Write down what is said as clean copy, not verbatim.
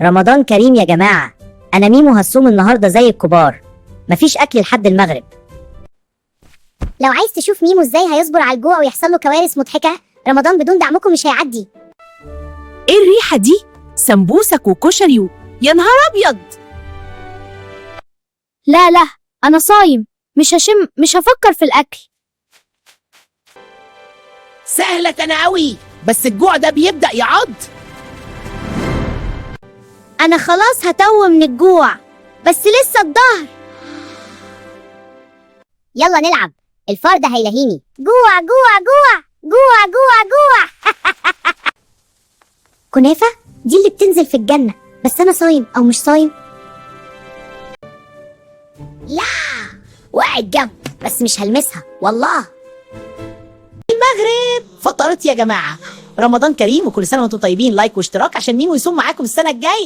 رمضان كريم يا جماعة. أنا ميمو هصوم النهاردة زي الكبار، مفيش أكل لحد المغرب. لو عايز تشوف ميمو ازاي هيصبر على الجوع ويحصل له كوارث مضحكة، رمضان بدون دعمكم مش هيعدي. ايه الريحة دي؟ سمبوسك وكشري يا نهار أبيض! لا لا، أنا صايم، مش هشم، مش هفكر في الأكل. سهلة أنا قوي، بس الجوع ده بيبدأ يعض. أنا خلاص هتوه من الجوع، بس لسه الظهر. يلا نلعب، الفار ده هيلهيني. جوع جوع جوع جوع جوع جوع. كنافة دي اللي بتنزل في الجنة، بس أنا صايم أو مش صايم؟ لا، وقعت جنب بس مش هلمسها والله. فطرت يا جماعة. رمضان كريم وكل سنة وانتم طيبين. like واشتراك عشان ميمو يصوم معاكم السنة الجاية.